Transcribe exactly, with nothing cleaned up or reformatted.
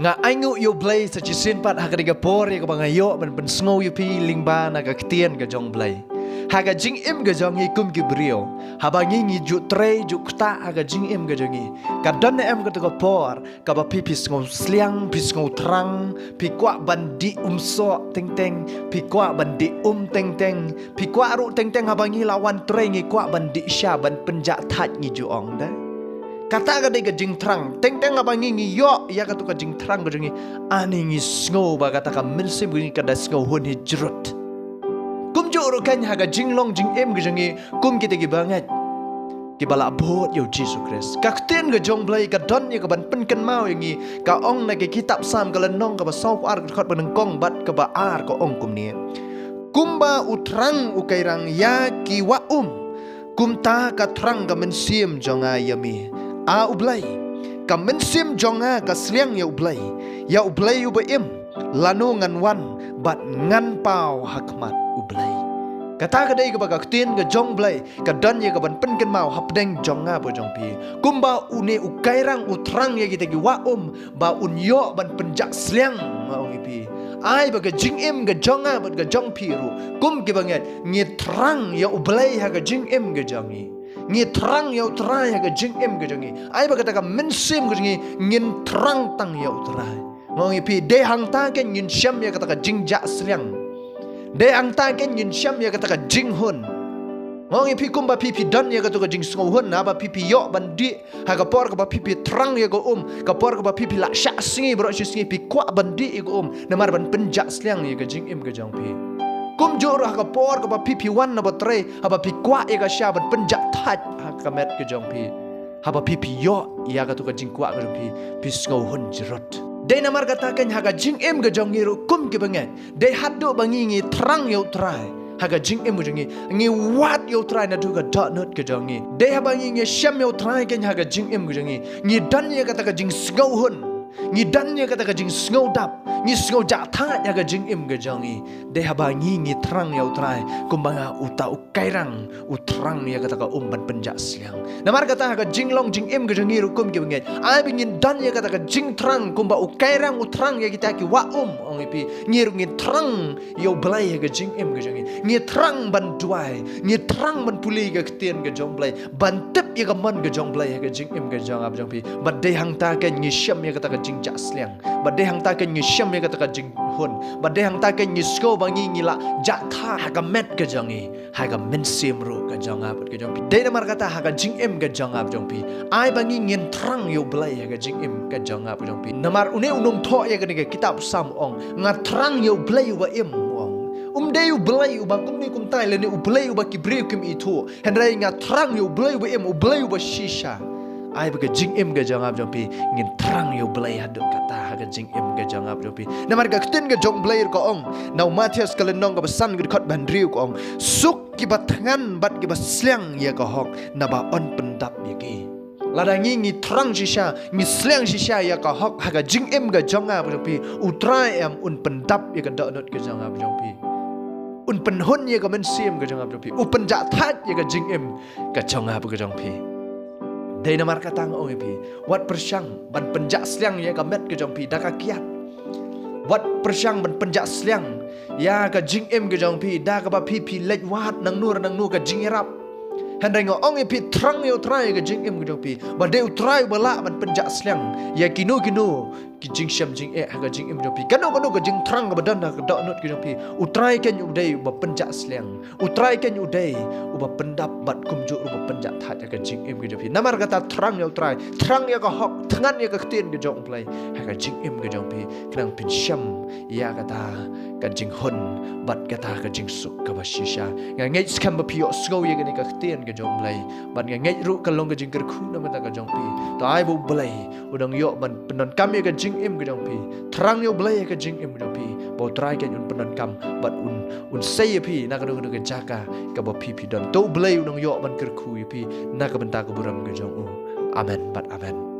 Nga ainguh ïa u Blei sa shisien pat ha kane ka por ïa kaba nga ïoh ban pynsngew ïa phi lyngba na ka ktien ka jong u Blei. Ha ka jingim ka jong ngi kum ki briew, haba ngi ngi ju trei ju ktah ha ka jingim ka jong ngi, ka don em katu ka por kaba phi phi sngew sliang, phi sngew thrang, phi kwah ban dih um soh teng teng, phi kwah ban dih um teng teng, phi kwah ruh teng teng haba ngi la wan trei ngi kwah ban dih sha ban pynjah thait, ngi ju ong da. Kata ka dei ka jingthrang. Teng teng haba ngi ngi ïoh ïa katu ka jingthrang ka jong ngi, ani ngi sngew ba kata ka mynsiem ka jong ngi ka da sngew hun hi jrut. Kumjuh ruh kan ha ka jinglong jingim ka jong ngi kum kita kiba ngeit, kiba la bud ïa u Jisu Khrist. Ka ktien ka jong u Blei ka don ïa kaban pynkynmaw ïa ngi, ka ong na ka kitab Salm ka lynnong kaba sawphew ar, ka dkhot ba nyngkong bad kaba ar, ka ong kumne: Kumba u thrang u kairang ïa ki wah um, kumta ka thrang ka mynsiem jong nga ïa me, A U Blei. Ka mynsiem jong nga ka sliang ïa U Blei, ïa U Blei uba im, lano ngan wan bad ngan paw ha khmat U Blei. Kata ka dei kaba ka ktien ka jong u Blei ka don ïa kaban pynkynmaw hapdeng jong nga bad jong phi. Kumba une u kairang u thrang ïa kita ki wah um ba un ïoh ban pynjah sliang, nga ong ïa phi, ai ba ka jingim ka jong nga bad ka jong phi ruh kum kiba ngeit ngi thrang ïa U Blei ha ka jingim ka jong ngi. Ngi thrang ïa U Trai ha ka jingim ka jong ngi. Ai ba kata ka mynsiem ka jong ngi ngin thrang tang ïa U Trai. Nga ong ïa phi, dei hangta kan ngin shem ïa kata ka jingjah sliang. Dei hangta kan ngin shem ïa kata ka jinghun. Nga ong ïa phi, kumba phi phi don ïa kata ka jingsngewhun, haba phi phi ïoh ban dih ha ka por kaba phi phi thrang ïa ka um, ka por kaba phi phi la shah sngi baroh shi sngi phi kwah ban dih ïa ka um, namar ban pynjah sliang ïa ka jingim ka jong phi. Kumjuh ruh ha ka por kaba phi phi wan na ba trei, haba phi kwah ïa ka sha ban pynjah thait ha ka met ka jong phi, haba phi phi ïoh ïa katu ka jingkwah ka jong phi, phi sngewhun jrut. Dei namar kata kan ha ka jingim ka jong ngi ruh kum kiba ngeit, dei haduh ba ngi ngi thrang ïa U Trai ha ka jingim ka jong ngi, ngi wad ïa U Trai naduh ka dohnud ka jong ngi. Dei haba ngi ngi shem ïa U Trai kan ha ka jingim ka jong ngi, ngi don ïa kata ka jingsngewhun, ngi don ïa kata ka jingsngewdap, ngi sngew jah thait ha ka jingim ka jong ngi. Dei haba ngi ngi thrang ïa U Trai kumba nga uta u kairang u thrang ïa kata ka um ban pynjah sliang. Namar kata ha ka jinglong jingim ka jong ngi ruh kum kiba ngeit, ai ba ngin don ïa kata ka jingthrang kumba u kairang u thrang ïa kita ki wah um, ong ïa phi, ngi ruh ngin thrang ïa U Blei ha ka jingim ka jong ngi. Ngi thrang ban duwai, ngi thrang ban pule ka ktien ka jong U Blei, ban tip ïa ka mon ka jong U Blei ha ka jingim ka jong nga bad jong phi. Bad dei hangta kan ngi shem ïa kata ka jingjah sliang. Bad dei hangta kan ngi shem ïa kata ka jinghun. Bad dei hangta kan ngi sngew ba ngi ngi la jah thait ha ka met ka jong ngi, ha ka mynsiem ruh ka jong nga bad ka jong phi. Dei namar kata ha ka jingim ka jong nga bad jong phi, ai ba ngi ngin thrang ïa U Blei ha ka jingim ka jong nga bad jong phi. Namar une u nongthoh ïa kane ka kitab Salm u ong, nga thrang ïa U Blei uba im, u ong. Um dei U Blei uba kumne kumtai lane U Blei uba ki briew kim ithuh. Hynrei nga thrang ïa U Blei uba im, U Blei uba shisha. Ai ba ka jingim ka jong nga bad jong phi ngin thrang ïa U Blei haduh katta ha ka jingim ka jong nga bad jong phi. Namar ka ktien ka jong U Blei ka ong na u Mathaios ka lynnong kaba san ka dkhot ba hynriew ka ong, suk kiba thngan bad kiba sliang ïa ka hok, naba yn pyndap ïa ki. Lada ngi ngi thrang shisha, ngi sliang shisha ïa ka hok ha ka jingim ka jong nga bad jong phi, U Trai em un pyndap ïa ka dohnud ka jong nga bad jong phi. Un pynhun ïa ka mynsiem ka jong nga bad jong phi. U pynjah thait ïa ka jingim ka jong nga bad ka jong phi. Dei namar kata nga ong ïa phi, wat pyrshang ban pynjah sliang ïa ka met ka jong phi da ka kiad. Wat pyrshang ban pynjah sliang ïa ka jingim ka jong phi da kaba phi phi leit wad nangno re nangno ka jingïarap. Hynrei nga ong ïa phi, thrang ïa U Trai ïa ka jingim ka jong phi, ba dei U Trai uba lah ban pynjah sliang ïa kino kino ki jingshem jingeh ha ka jingim jong phi. Kano kano ka jingthrang kaba don ha ka dohnud ka jong phi, U Trai keiñ u dei uba pynjah sliang. U Trai keiñ u dei uba pyndap bad kumjuh ruh uba pynjah thait ha ka jingim ka jong phi. Namar kata thrang ïa U Trai, thrang ïa ka hok, thngan ïa ka ktien ka jong U Blei ha ka jingim ka jong phi, khnang phin shem ïa kata ka jinghun bad kata ka jingsuk kaba shisha. Nga ngeit skhem ba phi ïohsngew ïa kane ka ktien ka jong U Blei, bad nga ngeit ruh ka long ka jingkyrkhu na ka bynta ka jong phi. To ai ba U Blei u dang ïoh ban pyndonkam ïa ka jingim ka jong phi. Thrang ïa U Blei ïa ka jingim ka jong phi, ba U Trai keiñ un pyndonkam bad un, un sei ïa phi na kano kano ka jaka kaba phi phi don. To U Blei u dang ïoh ban kyrkhu ïa phi na ka bynta ka burom ka jong u. Amen bad amen.